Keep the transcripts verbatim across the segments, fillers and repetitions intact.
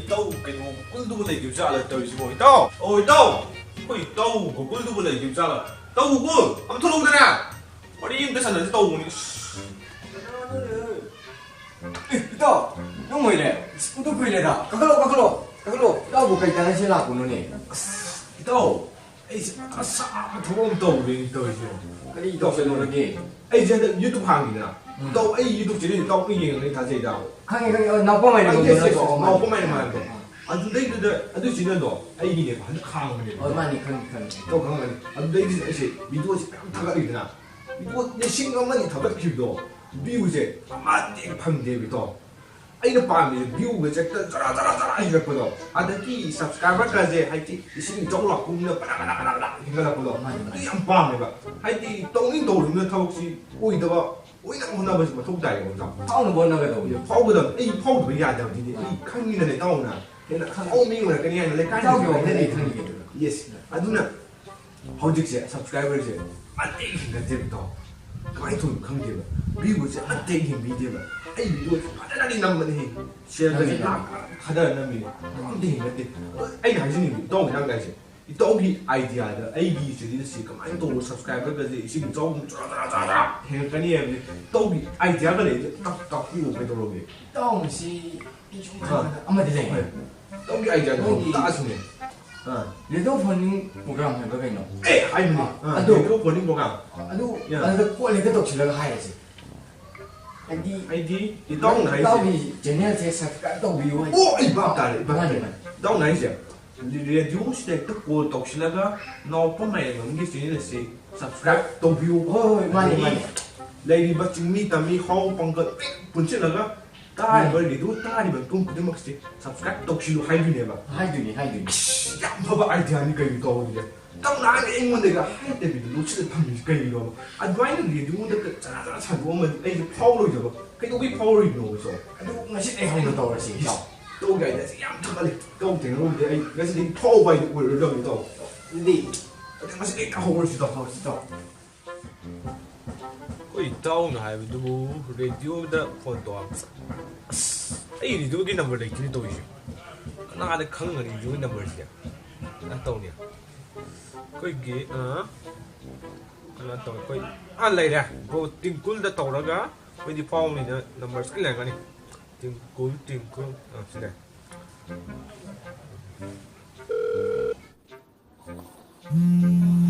ꯏꯇꯥꯎ, ꯀꯩꯅꯣ, ꯒꯣꯀꯨꯜꯗꯨꯕꯨ ꯂꯩꯈꯤꯕ ꯖꯥꯠꯂ ꯇꯧꯔꯤꯁꯤꯕꯣ? ꯏꯇꯥꯎ! ꯑꯣ, ꯏꯇꯥꯎ! ꯑꯩꯈꯣꯏ ꯏꯇꯥꯎ ꯒꯣꯀꯨꯜꯗꯨꯕꯨ ꯂꯩꯈꯤꯕ ꯖꯥꯠꯂ? ꯏꯇꯥꯎ ꯒꯣꯀꯨꯜ! ꯑꯝ ꯊꯣꯛꯂꯛꯎꯗꯅ! ꯋꯥꯔꯤ ꯑꯝꯇ ꯁꯥꯟꯅꯁꯤ ꯇꯧꯕꯅꯤ꯫ ꯑꯦ, ꯏꯇꯥꯎ! ꯅꯪ ꯑꯣꯏꯔꯦ? ꯑꯁ, ꯎꯗ ꯀꯨꯏꯔꯦꯗ꯫ ꯀꯥꯈꯠꯂꯣ, ꯀꯥꯈꯠꯂꯣ, ꯀꯥꯈꯠꯂꯣ꯫ ꯏꯇꯥꯎꯕꯨ ꯀꯩ ꯇꯥꯟꯅꯁꯤ ꯂꯥꯛꯄꯅꯣꯅꯦ? ꯑꯁ, ꯏꯇꯥꯎ! ꯑꯩꯁꯦ ꯃꯊꯥ ꯁꯥꯕ ꯊꯕꯛ ꯑꯃ ꯇꯧꯔꯦꯅꯦ ꯇꯧꯔꯤꯁꯦ꯫ ꯀꯔꯤ ꯇꯧꯁꯜꯂꯨꯔꯒꯦ? ꯑꯩꯁꯦ ꯍꯟꯗꯛ YouTube ꯍꯥꯡꯉꯤꯗꯅ꯫ ꯎꯝ꯫ ꯏꯇꯥꯎ, ꯑꯩ YouTube channel ꯏꯇꯥꯎꯅ ꯌꯦꯡꯉꯒ ꯊꯥꯖꯩ, ꯏꯇꯥꯎ꯫ ꯈꯪꯉꯦ, ꯈꯪꯉꯦ꯫ ꯑ, ꯅꯥꯎꯄꯝ ꯃꯥꯏꯅ ꯑ, yes, ꯅꯠꯇ꯭ꯔꯣ? Yes, yes. ꯑꯣ, ꯃꯥꯅꯦ꯫ ꯅꯥꯎꯄꯝ ꯃꯥꯏꯅ, ꯃꯥꯅꯦ꯫ ꯑꯗꯨꯗꯩꯗꯨꯗ, ꯑꯗꯨ channelꯗꯣ ꯑꯩꯒꯤꯅꯦꯕ, ꯍꯟꯗꯛ ꯍꯥꯡꯕꯅꯦꯕ꯫ ꯍꯣꯏ, ꯃꯥꯅꯦ, ꯈꯪꯉꯦ, ꯈꯪꯉꯦ꯫ ꯏꯇꯥꯎ ꯈꯪꯉꯝꯒꯅꯤ꯫ ꯑꯗꯨꯗꯩꯗꯨꯗ ꯑꯩꯁꯦ videoꯁꯦ ꯃꯌꯥꯝ ꯊꯥꯒꯠꯂꯤꯗꯅ꯫ Video ꯂꯤꯁꯤꯡ ꯑꯃ ꯑꯅꯤ ꯊꯥꯒꯠꯈꯤꯕꯗꯣ, viewꯁꯦ ꯑꯃꯠꯇ ꯍꯦꯛ ꯐꯪꯗꯦꯕ, ꯏꯇꯥꯎ꯫ ꯑꯩꯅ ꯄꯥꯝꯃꯤꯁꯦ viewꯒꯁꯦ ꯍꯦꯛꯇ ꯖꯔꯥ ꯖꯔꯥ ꯖꯔꯥ ꯍꯦꯟꯒꯠꯄꯗꯣ, ꯑꯗꯒꯤ subscriberꯒꯁꯦ ꯍꯥꯏꯗꯤ ꯂꯤꯁꯤꯡ ꯏꯆꯥꯎ ꯂꯥꯎ ꯀꯨꯝꯅ ꯕꯔꯥ ꯕꯔꯥ ꯕꯔꯥ ꯕꯔꯥ ꯍꯦꯟꯒꯠꯂꯛꯄꯗꯣ, ꯃꯥꯅꯤ, ꯃꯥꯅꯤ꯫ ꯑꯗꯨ ꯌꯥꯝ ꯄꯥꯝꯃꯦꯕ꯫ ꯍꯥꯏꯗꯤ ꯇꯧꯅꯤꯡ ꯇꯧꯅꯤꯡꯅ ꯊꯕꯛꯁꯤ ꯑꯣꯏꯗꯕ, ꯑꯣꯏꯅꯕ ꯍꯣꯠꯅꯕꯁꯤ ꯃꯊꯧ ꯇꯥꯏꯌꯦꯕ, ꯏꯇꯥꯎ꯫ ꯐꯥꯎꯅꯕ ꯍꯣꯠꯅꯒꯗꯧꯕꯅꯤ꯫ ꯐꯥꯎꯒꯗꯕꯅꯤ꯫ ꯑꯩ ꯐꯥꯎꯗꯕ ꯌꯥꯗꯕꯗꯨꯗꯤ ꯑꯩ ꯈꯪꯉꯤꯗꯅ, ꯏꯇꯥꯎꯅ ꯍꯦꯟꯅ ꯈꯪꯍꯧ ꯃꯤ ꯑꯣꯏꯔꯛꯀꯅꯤ ꯍꯥꯏꯅ ꯂꯩꯀꯥꯏꯗꯁꯨ ꯏꯇꯥꯎꯒꯤ ꯋꯥꯈꯜꯗꯤ ꯍꯥꯏꯅꯔꯤ꯫ ꯈꯪꯉꯤ ꯀꯩꯅꯣ꯫ Yes꯫ ꯑꯗꯨꯅ ꯍꯧꯖꯤꯛꯁꯦ subscriberꯁꯦ ꯑꯃꯠꯇ ꯍꯦꯟꯒꯠꯇꯦꯕ, ꯏꯇꯥꯎ꯫ ꯀꯃꯥꯏꯅ ꯇꯧꯔꯤꯅꯣ ꯈꯪꯗꯦꯕ꯫ Viewꯒꯁꯦ ꯑꯃꯠꯇ ꯍꯦꯛ ꯌꯦꯡꯕꯤꯗꯦꯕ꯫ ꯑꯩ videoꯁꯦ ꯐꯖꯅꯗꯤ ꯅꯝꯕꯅꯦꯍꯦ꯫ ꯁꯦꯜꯒꯁꯦ ꯅꯝꯃꯤ, ꯂꯥꯛ ꯅꯝꯃꯤ꯫ ꯊꯥꯗꯔ ꯅꯝꯃꯤꯅꯦ꯫ ꯑꯃꯠꯇ ꯍꯦꯟꯒꯠꯇꯦ꯫ ꯑꯗꯣ ꯑꯩꯅ ꯍꯥꯏꯖꯅꯤꯡꯕꯗꯤ, ꯏꯇꯥꯎꯒꯤ ꯍꯥꯏꯅꯤꯡꯉꯥꯏꯁꯦ, ꯏꯇꯥꯎꯒꯤ ideaꯗ ꯑꯩꯒꯤ channelꯁꯦ ꯀꯃꯥꯏꯅ ꯇꯧꯔꯒ subscriberꯒꯁꯦ ꯏꯁꯤꯡ ꯏꯆꯥꯎꯒꯨꯝ ꯆꯔꯥ ꯆꯔꯥ ꯆꯔꯥ ꯆꯔꯥ ꯍꯦꯟꯒꯠꯀꯅꯤ ꯍꯥꯏꯕꯁꯦ, ꯏꯇꯥꯎꯒꯤ ideaꯒ ꯂꯩꯔꯗꯤ ꯇꯥꯛ-, ꯇꯥꯛꯄꯤꯌꯨ, ꯀꯩꯗꯧꯔꯒꯦ? ꯏꯇꯥꯎ, ꯃꯁꯤ ꯑꯩ ꯁꯨꯝ ꯑꯥ꯫ ꯈꯟꯕꯗ ꯑꯃꯗꯤ ꯂꯩ꯫ ꯍꯣꯏ꯫ ꯏꯇꯥꯎꯒꯤ ideaꯗꯣ ꯅꯣꯏꯒꯤ ꯇꯥꯛꯑꯁꯤꯅꯦ꯫ ꯑꯥ꯫ Radio phoning program ꯍꯥꯏꯕ꯭ꯔꯥ ꯀꯩꯅꯣ? ꯑꯦ, ꯍꯥꯏꯕꯅꯦ꯫ ꯑꯥ, ꯑꯗꯨ, Radio phoning program꯫ ꯑꯗꯨ, ꯌꯥ꯫ ꯑꯗꯨꯗ call ꯍꯦꯛꯇ ꯇꯧꯁꯤꯜꯂꯒ ꯍꯥꯏꯔꯁꯦ꯫ ꯍꯥꯏꯗꯤ, ꯑꯩꯗꯤ ꯏꯇꯥꯎꯅ ꯍꯥꯏꯁꯦ꯫ ꯏꯇꯥꯎꯒꯤ channelꯁꯦ subscribe ꯇꯧꯕꯤꯌꯨ ꯍꯥꯏꯗꯤ꯫ ꯑꯣ, ꯑꯩ ꯚꯥꯞ ꯇꯥꯔꯦ, ꯑꯩ ꯚꯥꯞ ꯃꯥꯅꯦ, ꯇꯥꯔꯦ꯫ ꯃꯥꯅꯦ꯫ ꯏꯇꯥꯎꯅ ꯍꯥꯏꯁꯦ, radioꯁꯤꯗ ꯍꯦꯛꯇ call ꯇꯧꯁꯤꯜꯂꯒ, "ꯅꯥꯎꯄꯝ ꯃꯥꯏꯔꯦꯟꯕꯝꯒꯤ channel ꯑꯁꯤ subscribe ꯇꯧꯕꯤꯌꯨ"꯫ ꯍꯣꯏ, ꯍꯣꯏ, ꯃꯥꯅꯦ, ꯑꯗꯒꯤ ꯃꯥꯅꯦ꯫ ꯂꯩꯔꯤꯕ ꯆꯤꯡꯃꯤ ꯇꯝꯃꯤ ꯍꯥꯎ ꯄꯥꯡꯒꯜ ꯂꯣꯏ ꯄꯨꯟꯁꯤꯜꯂꯒ, ꯇꯥꯔꯤꯕ ꯎꯝ꯫ Radio ꯇꯥꯔꯤꯕ ꯃꯤꯄꯨꯝ ꯈꯨꯗꯤꯡꯃꯛꯁꯦ subscribe ꯇꯧꯁꯤꯜꯂꯨ ꯍꯥꯏꯗꯣꯏꯅꯦꯕ꯫ ꯍꯥꯏꯗꯣꯏꯅꯤ, ꯍꯥꯏꯗꯣꯏꯅꯤ꯫ ꯑꯁ, ꯌꯥꯝ ꯐꯕ ideaꯅꯤ ꯀꯩꯅꯣ ꯇꯧꯔꯤꯁꯦ꯫ ꯏꯇꯥꯎ ꯅꯍꯥꯟꯒꯩ ꯑꯩꯉꯣꯟꯗꯒ ꯍꯥꯏꯗꯕꯤꯗ ꯂꯣꯠꯁꯤꯜꯂ ꯊꯝꯃꯤꯁꯦ ꯀꯩꯒꯤꯅꯣꯕ? ꯑꯗꯨꯃꯥꯏꯅ radioꯗꯒ ꯆꯔꯥ ꯆꯔꯥ ꯁꯟꯗꯣꯛꯑꯝꯃꯗꯤ ꯑꯩꯁꯦ ꯐꯥꯎꯔꯣꯏꯗꯕ꯫ ꯀꯩꯗꯧꯕꯩ ꯐꯥꯎꯔꯣꯏꯗ꯭ꯔꯤꯅꯣꯕ, ꯏꯇꯥꯎ? ꯑꯗꯨ ꯉꯁꯤꯗꯩ ꯍꯧꯅ ꯇꯧꯔꯁꯤ, ꯏꯇꯥꯎ꯫ ꯏꯇꯥꯎꯒꯤ ideaꯁꯦ ꯌꯥꯝ ꯊꯥꯒꯠꯂꯦ꯫ ꯏꯇꯥꯎ ꯊꯦꯡꯅꯔꯨꯕꯗꯤ ꯑꯩ ꯉꯁꯤꯗꯒꯤ ꯐꯥꯎꯕ ꯍꯥꯏꯗꯨ ꯑꯣꯏꯔꯔꯣꯏꯗꯕꯅꯤ, ꯏꯇꯥꯎ꯫ ꯑꯗꯨꯗꯤ ꯑꯗꯨ ꯉꯁꯤꯗꯒꯤ ꯍꯧꯔꯁꯤ, ꯏꯇꯥꯎ꯫ ꯍꯧꯔꯁꯤ, ꯏꯇꯥꯎ꯫ ꯑꯩꯈꯣꯏ ꯏꯇꯥꯎꯅ ꯍꯥꯏꯕꯗꯨꯕꯨ radioꯗ phone ꯇꯧꯔꯛꯄ꯫ ꯑꯁ, ꯑꯩ radioꯒꯤ number ꯂꯩꯇꯦꯅꯦ ꯇꯧꯔꯤꯁꯦ꯫ ꯅꯪ ꯑꯥꯗ ꯈꯪꯉꯝꯒꯅꯤ ꯖꯤꯑꯣꯒꯤ ꯅꯝꯕꯔꯁꯤꯗꯤ꯫ ꯀꯩꯅꯣ ꯇꯧꯅꯤ꯫ ꯑꯩꯈꯣꯏꯒꯤ, ꯑ, ꯀꯩꯅꯣ ꯇꯧꯅꯤ꯫ ꯑꯩꯈꯣꯏ, ꯑ, ꯂꯩꯔꯦ꯫ ꯕ꯭ꯔꯣ ꯇꯤꯡꯀꯨꯜꯗ ꯇꯧꯔꯒ ꯑꯩꯈꯣꯏꯗꯤ ꯐꯥꯎꯅꯤꯅ ꯅꯝꯕꯔ ꯁꯣꯏ ꯂꯩꯔꯝꯒꯅꯤ꯫ ꯇꯤꯡꯀꯨꯜ, ꯇꯤꯡꯀꯨꯜ, ꯑ, ꯁꯤꯗ꯫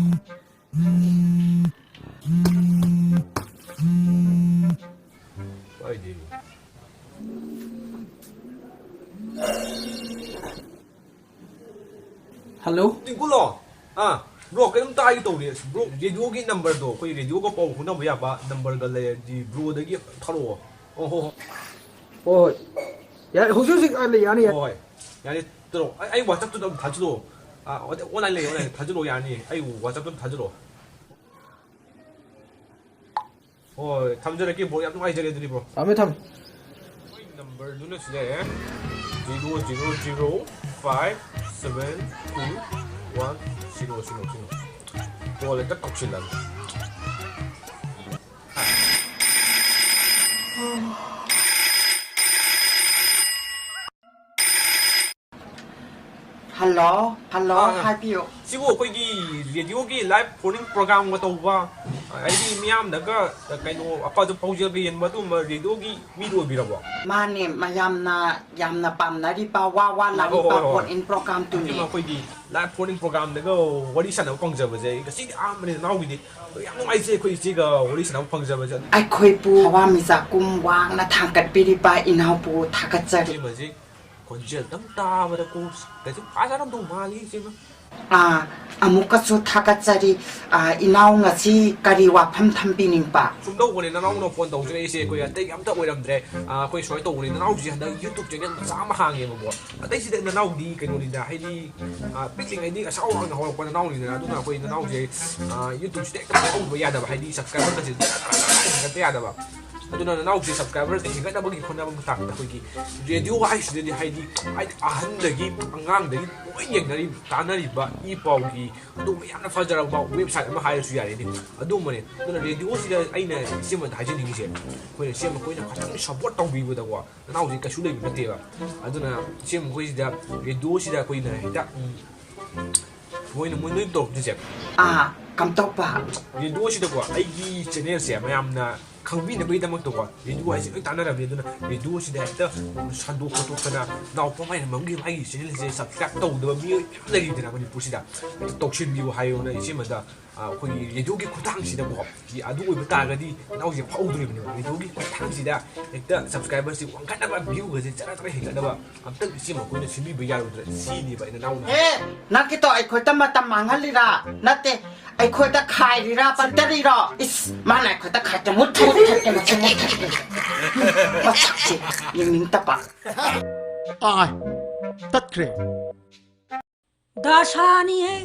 ꯀꯥꯏꯗꯩꯅꯣ? ꯍꯜꯂꯣ? ꯇꯤꯡꯀꯨꯜꯂꯣ? ꯑꯥ, ꯕ꯭ꯔꯣ, ꯀꯩꯅꯣꯝꯇ ꯍꯥꯏꯒꯦ ꯇꯧꯅꯦ꯫ ꯕ꯭ꯔꯣ, ꯔꯦꯗꯤꯑꯣꯒꯤ ꯅꯝꯕꯔꯗꯣ, ꯑꯩꯈꯣꯏ ꯔꯦꯗꯤꯑꯣꯒ ꯄꯥꯎ ꯐꯥꯎꯅꯕ ꯌꯥꯕ ꯅꯝꯕꯔꯒ ꯂꯩꯔꯗꯤ ꯕ꯭ꯔꯣꯗꯒꯤ ꯑꯝꯇ ꯊꯥꯔꯛꯑꯣ꯫ ꯑꯣ, ꯍꯣ, ꯍꯣ꯫ ꯍꯣꯏ, ꯍꯣꯏ꯫ ꯌꯥꯔꯦ, ꯍꯧꯖꯤꯛ ꯍꯧꯖꯤꯛ, ꯑ, ꯂꯩ, ꯌꯥꯅꯤ, ꯌꯥꯅꯤ꯫ ꯍꯣꯏ, ꯌꯥꯅꯤ꯫ ꯇꯧꯔꯣ꯫ ꯑꯩ, ꯑꯩ WhatsApp-ꯇꯨꯗ ꯑꯗꯨꯝ ꯊꯥꯖꯤꯜꯂꯛꯑꯣ꯫ ꯑꯥ, ꯑꯣꯟꯂꯥꯏꯟ ꯂꯩ, ꯑꯣꯟꯂꯥꯏꯟ ꯊꯥꯖꯤꯜꯂꯛꯑꯣ, ꯌꯥꯅꯤ꯫ ꯑꯩ WhatsApp-ꯇ ꯑꯗꯨꯝ ꯊꯥꯖꯤꯜꯂꯛꯑꯣ꯫ ꯍꯣꯏ, ꯊꯝꯖꯔꯒꯦ, ꯕ꯭ꯔꯣ꯫ ꯌꯥꯝ ꯅꯨꯡꯉꯥꯏꯖꯔꯦ, ꯑꯗꯨꯗꯤ, ꯕ꯭ꯔꯣ꯫ ꯊꯝꯃꯦ, ꯊꯝꯃꯦ꯫ ꯑꯩꯈꯣꯏ ꯅꯝꯕꯔꯗꯨꯅ ꯁꯤꯗ ꯂꯩꯔꯦ, zero zero zero five seven two one zero zero zero꯫ Call ꯍꯦꯛꯇ ꯇꯧꯁꯤꯜꯂꯒꯦ꯫ ꯍꯜꯂꯣ, ꯍꯜꯂꯣ, ꯑꯥ, ꯑꯥ꯫ ꯍꯥꯏꯕꯤꯌꯨ꯫ ꯁꯤꯕꯨ ꯑꯩꯈꯣꯏꯒꯤ ꯔꯦꯗꯤꯑꯣꯒꯤ live phone-in program-ꯒ ꯇꯧꯕ, ꯍꯥꯏꯗꯤ ꯃꯤꯌꯥꯝꯅꯒ ꯀꯩꯅꯣ ꯑꯄꯥꯗ ꯄꯥꯎꯖꯦꯜꯒ ꯌꯦꯟꯕ ꯑꯗꯨꯒꯨꯝꯕ ꯔꯦꯗꯤꯑꯣꯒꯤ ꯃꯤꯗꯨ ꯑꯣꯏꯕꯤꯔꯕꯣ? ꯃꯥꯅꯦ, ꯃꯌꯥꯝꯅ ꯌꯥꯝꯅ ꯄꯥꯝꯅꯔꯤꯕ ꯋꯥ ꯋꯥ ꯍꯣꯏ, ꯍꯣꯏ, ꯂꯥꯎꯔꯤꯕ ꯍꯣꯏ, ꯍꯣꯏ꯫ Phone-in program-ꯗꯨꯅꯤ꯫ ꯑꯗꯨꯅ ꯑꯩꯈꯣꯏꯒꯤ live phone-in program-ꯗꯒ ꯋꯥꯔꯤ ꯁꯥꯟꯅꯕ ꯐꯪꯖꯕꯁꯦ ꯑꯩ ꯉꯁꯤꯗꯤ ꯑꯍꯥꯟꯕꯅꯦ ꯅꯅꯥꯎꯒꯤꯗꯤ꯫ ꯑꯗꯣ ꯌꯥꯝ ꯅꯨꯡꯉꯥꯏꯖꯩ ꯑꯩꯈꯣꯏ ꯏꯆꯦꯒ ꯋꯥꯔꯤ ꯁꯥꯟꯅꯕ ꯐꯪꯖꯕꯁꯦ꯫ ꯑꯩꯈꯣꯏꯕꯨ ꯍꯋꯥꯃꯤꯆꯥꯛꯀꯨꯝ ꯋꯥꯡꯅ ꯊꯥꯡꯒꯠꯄꯤꯔꯤꯕ ꯏꯅꯥꯎꯕꯨ ꯊꯥꯒꯠꯆꯔꯤ꯫ ꯏꯆꯦꯃꯁꯤ ꯈꯣꯟꯖꯦꯜꯗꯪ ꯇꯥꯕꯗ ꯀꯣ ꯀꯩꯁꯨ ꯐꯥꯖꯔꯝꯗꯧ ꯃꯥꯜꯂꯤ, ꯏꯆꯦꯃ꯫ ꯑꯥ, ꯑꯃꯨꯛꯀꯁꯨ ꯊꯥꯒꯠꯆꯔꯤ꯫ ꯑꯥ, ꯏꯅꯥꯎ ꯉꯁꯤ ꯀꯔꯤ ꯋꯥꯐꯝ ꯊꯝꯕꯤꯅꯤꯡꯕ? ꯁꯨꯝ ꯇꯧꯕꯅꯦ, ꯅꯅꯥꯎꯅ phone ꯇꯧꯖꯔꯛꯏꯁꯦ ꯑꯩꯈꯣꯏ ꯑꯇꯩ ꯑꯝꯇ ꯑꯣꯏꯔꯝꯗ꯭ꯔꯦ꯫ ꯑꯥ, ꯑꯩꯈꯣꯏ ꯁꯨꯃꯥꯏꯅ ꯇꯧꯕꯅꯦ, ꯅꯅꯥꯎꯁꯦ ꯍꯟꯗꯛ YouTube channel ꯃꯆꯥ ꯑꯃ ꯍꯥꯡꯉꯦꯕꯀꯣ꯫ ꯑꯇꯩꯁꯤꯗ ꯅꯅꯥꯎꯗꯤ ꯀꯩꯅꯣꯅꯤꯗ, ꯍꯥꯏꯗꯤ, ꯑꯥ, ꯄꯤꯛꯂꯤꯉꯩꯗꯒꯤ ꯑꯁꯥꯎ ꯑꯔꯥꯡꯅ ꯍꯧꯔꯛꯄ ꯅꯅꯥꯎꯅꯤꯗꯅ, ꯑꯗꯨꯅ ꯑꯩꯈꯣꯏ ꯅꯅꯥꯎꯁꯦ, ꯑꯥ, YouTube-ꯁꯤꯗ ꯍꯦꯛꯇ ꯐꯥꯎꯍꯧꯗꯕ ꯌꯥꯗꯕ, ꯍꯥꯏꯗꯤ subscriber-ꯒꯁꯦ ꯍꯦꯟꯒꯠꯄ ꯌꯥꯗꯕ꯫ ꯑꯗꯨꯅ ꯅꯅꯥꯎꯁꯦ subscriber ꯍꯦꯟꯒꯠꯅꯕꯒꯤ ꯍꯣꯠꯅꯕ ꯃꯇꯥꯡꯗ ꯑꯩꯈꯣꯏꯒꯤ radio ꯍꯥꯏꯁꯤꯗꯗꯤ, ꯍꯥꯏꯗꯤ, ꯍꯥꯏꯗꯤ ꯑꯍꯟꯗꯒꯤ ꯑꯉꯥꯡꯗꯒꯤ ꯂꯣꯏ ꯌꯦꯡꯅꯔꯤ, ꯇꯥꯅꯔꯤꯕ ꯏ ꯄꯥꯎꯒꯤ ꯑꯗꯨꯒꯨꯝꯕ ꯌꯥꯝꯅ ꯐꯖꯔꯕ website ꯑꯃ ꯍꯥꯏꯔꯁꯨ ꯌꯥꯔꯦꯅꯦ꯫ ꯑꯗꯨꯒꯨꯝꯕꯅꯦ꯫ ꯑꯗꯨꯅ radioꯁꯤꯗ ꯑꯩꯅ ꯏꯆꯦꯃꯗ ꯍꯥꯏꯖꯅꯤꯡꯉꯤꯁꯦ, ꯑꯩꯈꯣꯏꯅ ꯏꯆꯦ ꯃꯈꯣꯏꯅ ꯈꯤꯇꯪ support ꯇꯧꯕꯤꯕꯗꯀꯣ, ꯅꯅꯥꯎꯁꯦ ꯀꯩꯁꯨ ꯂꯩꯕ ꯅꯠꯇꯦꯕ꯫ ꯑꯗꯨꯅ ꯏꯆꯦ ꯃꯈꯣꯏꯁꯤꯗ radioꯁꯤꯗ ꯑꯩꯈꯣꯏꯅ ꯍꯦꯛꯇ, ꯎꯝ, ꯃꯣꯏꯅ, ꯃꯣꯏ ꯅꯣꯏ ꯇꯧꯔꯛꯇꯣꯏꯁꯦ꯫ ꯑꯥ, ꯀꯝꯇꯧꯕ? Radioꯁꯤꯗꯀꯣ, ꯑꯩꯒꯤ channelꯁꯦ ꯃꯌꯥꯝꯅ ꯈꯪꯕꯤꯅꯕꯒꯤꯗꯃꯛꯇꯀꯣ, radio ꯍꯥꯏꯁꯦ ꯂꯣꯏ ꯇꯥꯟꯅꯔꯕꯅꯤ꯫ ꯑꯗꯨꯅ radioꯁꯤꯗ ꯍꯦꯛꯇ ꯁꯟꯗꯣꯛ ꯈꯣꯠꯇꯣꯛꯇꯅ, ꯅꯥꯎꯄꯥ ꯃꯥꯏꯅ ꯃꯝꯒꯤ ꯃꯥꯒꯤ channelꯁꯦ subscribe ꯇꯧꯗꯕ ꯃꯤꯑꯣꯏ ꯃꯌꯥꯝ ꯂꯩꯔꯤꯗꯅ ꯃꯅꯤꯄꯨꯔꯁꯤꯗ꯫ ꯍꯦꯛꯇ ꯇꯧꯁꯤꯟꯕꯤꯌꯨ ꯍꯥꯏꯌꯣꯅ ꯏꯆꯦꯃꯗ, ꯑ, ꯑꯩꯈꯣꯏꯒꯤ radioꯒꯤ ꯈꯨꯠꯊꯥꯡꯁꯤꯗꯀꯣ, ꯁꯤ ꯑꯗꯨ ꯑꯣꯏꯕ ꯇꯥꯔꯒꯗꯤ ꯅꯅꯥꯎꯁꯦ ꯐꯥꯎꯗꯣꯔꯤꯕꯅꯦꯕ꯫ Radioꯒꯤ ꯈꯨꯠꯊꯥꯡꯁꯤꯗ ꯍꯦꯛꯇ subscriberꯁꯤ ꯋꯥꯡꯈꯠꯅꯕ, viewꯒꯁꯦ ꯖꯔ ꯖꯔ ꯍꯦꯟꯒꯠꯅꯕ ꯑꯝꯇꯪ ꯏꯆꯦ ꯃꯈꯣꯏꯅ ꯁꯤꯟꯕꯤꯕ ꯌꯥꯔꯣꯏꯗ꯭ꯔꯥ ꯁꯤꯅꯦꯕ ꯑꯩꯅ ꯅꯅꯥꯎꯅ ꯍꯥꯏ-, ꯑꯦ, ꯅꯪꯒꯤꯗꯣ ꯑꯩꯈꯣꯏꯗ ꯃꯇꯝ ꯃꯥꯡꯍꯜꯂꯤꯔꯥ? ꯅꯠꯇꯦ, ꯑꯩꯈꯣꯏꯗ ꯈꯥꯏꯔꯤꯔꯥ, ꯄꯟꯇꯔꯤꯔꯣ? ꯏꯁ, ꯃꯥꯅ ꯑꯩꯈꯣꯏꯗ ꯈꯥꯏꯗꯦ, ꯃꯨꯠ, ꯃꯨꯠ, ꯃꯨꯠ, ꯃꯨꯠ, ꯃꯨꯠ, ꯃꯨꯠ꯫ ꯃꯁꯛꯁꯦ ꯌꯦꯡꯅꯤꯡꯗꯕ꯫ ꯑꯥꯏ, ꯇꯠꯈ꯭ꯔꯦ꯫ ꯗꯁꯥꯅꯤ ꯍꯦ꯫